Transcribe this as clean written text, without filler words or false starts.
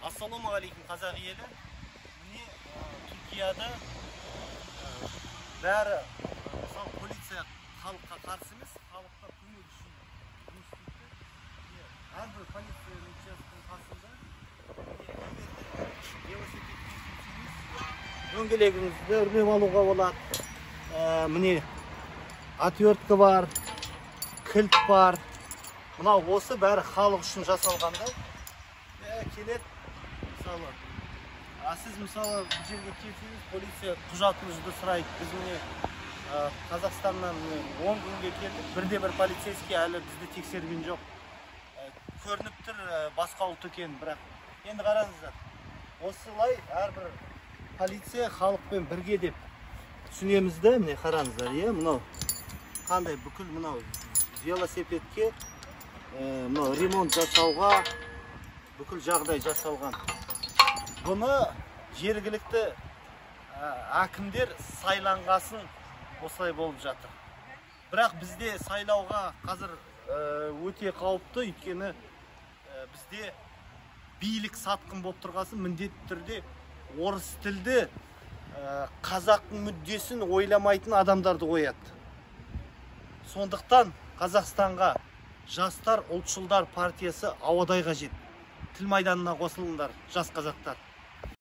Ассалаумағалейкум, қазақ елі. Міне, Түркияда бәрі, мысалы, полиция халыққа қарсы емес, халыққа көмек үшін жұмыс істейді. Міне, әрбір полиция учаскесінің қасында, міне, велосипедке келсеңіз, дөңгелегіңізді үрлеп алуға болады. Міне, отвертка бар, кілт бар. Мынау осы бәрі халық үшін жасалған да. Келеді, мысалы, а сіз, мысалы, бұл жерге келсеңіз, полиция құжатыңызды сұрайды. Біз, міне, Қазақстаннан, міне, 10 күнге келдік, бірде бір полицейский әлі бізді тексерген жоқ. Көрініп тұр, басқа ұлт екен, бірақ енді қараңыздар, осылай әрбір полиция халықпен бірге деп түсінеміз да. Міне, қараңыздар, иә, мынау қандай бүкіл мынау велосипедке, мынау ремонт жасауға бүкіл жағдай жасалған. Бұны жергілікті әкімдер сайланғасын осылай болып жатыр. Бірақ бізде сайлауға қазір өте қауіпті, өйткені бізде билік сатқын болып тұрғасын, міндетті түрде орыс тілді, қазақтың мүддесін ойламайтын адамдарды қояды. Сондықтан Қазақстанға Жастар ұлтшылдар партиясы ауадай қажет. Тіл майданына қосылыңдар, жас қазақтар.